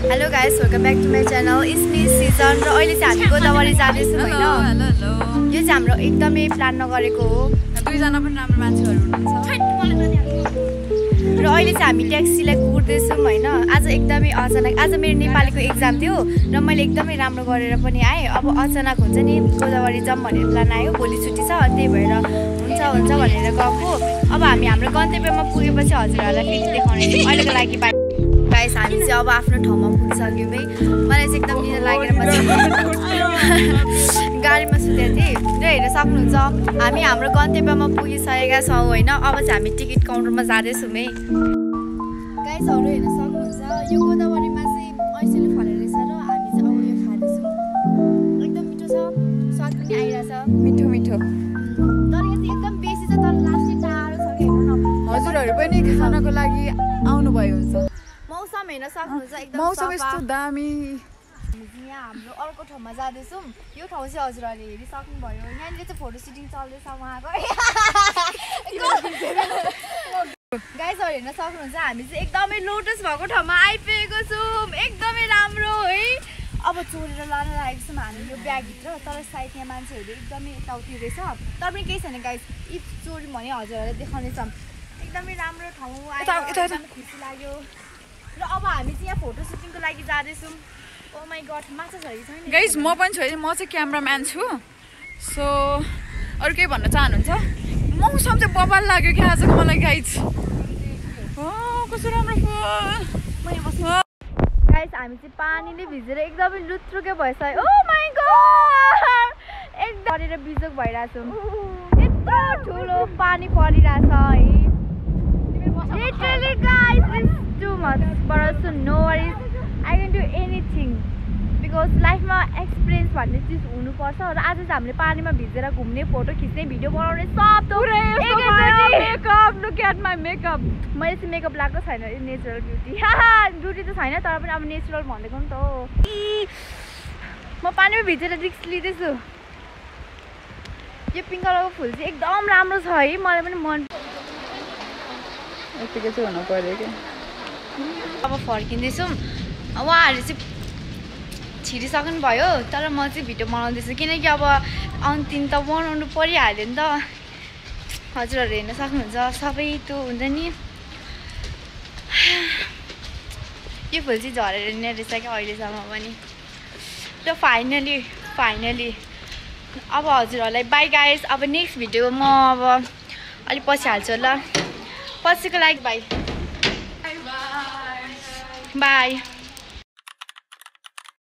Hello guys, welcome back to my channel. It's me Season र अहिले चाहिँ हामी गोदावरी जाँदैछौँ हैन। हेलो यो चाहिँ हाम्रो एकदमै प्लान नगरेको हो। दुईजना पनि राम्रो मान्छेहरु हुनुहुन्छ। र अहिले चाहिँ हामी ट्याक्सीलाई कुर्दैछौँ हैन। आज एकदमै अचानक आज मेरो नेपालीको एक्जाम थियो र मैले एकदमै राम्रो गरेर पनि आएँ। अब अचानक हुन्छ नि गोदावरी जाम भनेर प्लान आयो। भोलि छुट्टी छ त्यही भएर हुन्छ भनेर गएको। अब हामी हाम्रो गन्तव्यमा पुगेपछि हजुरहरुलाई फेरि देखाउने छौँ। अहिलेको लागि बाइ गाइस हामी चाहिँ अब आफ्नो ठाउँमा पुगिसक्यौँ है। मलाई चाहिँ एकदम निद लागेर गाडीमा सुतेको थिएँ र हेर्न सक्नुहुन्छ हामी हाम्रो गन्तव्यमा पुगिसकेका छौँ होइन। अब चाहिँ हामी टिकट काउन्टरमा जाँदैछौँ है। गाइसहरू हेर्न सक्नुहुन्छ यो गोदावरीमा चाहिँ ऐसेली फलेर रहेछ र हामी चाहिँ अब यो खाँदैछौँ। एकदम मिठो छ, स्वाद पनि आइरहेछ, मिठो मिठो। तर यो चाहिँ एकदम बेसी छ, तर लास्टै टाढो छ कि हेर्नु न। हजुरहरु पनि खानको लागि आउनु भयो हुन्छ। मौसम हेर्न सक्नुहुन्छ एकदम मौसम यस्तो दामी। यहाँ हाम्रो अर्को ठाउँमा जाँदैछौँ। यो ठाउँ चाहिँ हजुरहरूले हेरिसक्नुभयो। यहाँनिर चाहिँ फोटो सुटिङ चल्दैछ उहाँको। गाइसहरू हेर्न सक्नुहुन्छ हामी चाहिँ एकदमै लोटस भएको ठाउँमा आइपुगेको छौँ। एकदमै राम्रो है। अब चोरेर लान लागेको छौँ हामी यो ब्यागभित्र, तर सायद यहाँ मान्छेहरू एकदमै यताउति रहेछ। तर पनि केही छैन गाइस, इफ चोरी भने हजुरहरूलाई देखाउनेछौँ। एकदमै राम्रो ठाउँ आयो, एकदमै खुसी लाग्यो। र अब हामी चाहिँ यहाँ फोटो सुटिङको लागि जाँदैछौँ। ओ माई गड, माछा झरी छैन गाइस म पनि छु है, म चाहिँ क्यामेराम्यान छु। सो अरु के भन्न चाहनुहुन्छ? मौसम चाहिँ बबाल लाग्यो कि आजको मलाई गाइस। कस्तो राम्रो फुल। गाइस हामी चाहिँ पानीले भिजेर एकदमै लुत्रुके भइसक्यो। ओ माई गड, एकदम गरेर बिजोक भइरहेछौँ। यत्रो ठुलो पानी परिरहेछ है। Literally guys, it's too much, but also no worries. I can do anything because life ma experience भन्ने चिज हुनुपर्छ। र आज चाहिँ हामीले पानीमा भिजेर घुम्ने, फोटो खिच्ने, भिडियो बनाउने सब थोक makeup, look at my makeup. मैले चाहिँ मेकअप लगाएको छैन, नेचुरल ब्युटी। ब्युटी त छैन तर पनि अब नेचुरल भनेको नि त हो। म पानीमा भिजेर रिक्स लिँदैछु। यो पिङ्क कलरको फुल चाहिँ एकदम राम्रो छ है, मलाई पनि मन। यतिकै चाहिँ हुनु पर्यो कि। अब फर्किँदैछौँ। उहाँहरू चाहिँ छिरिसक्नु भयो, तर म चाहिँ भिडियो बनाउँदैछु किनकि अब अन्तिम त बनाउनु परिहाल्यो नि त। हजुरहरू हेर्न सक्नुहुन्छ सबै त्यो हुन्छ नि। यो फुल चाहिँ झरेर नै रहेछ क्या अहिलेसम्म पनि। र फाइनली अब हजुरहरूलाई बाई गाइस। अब नेक्स्ट भिडियो म अब अलिक पछि हाल्छु ल। पछिको लागि बाई।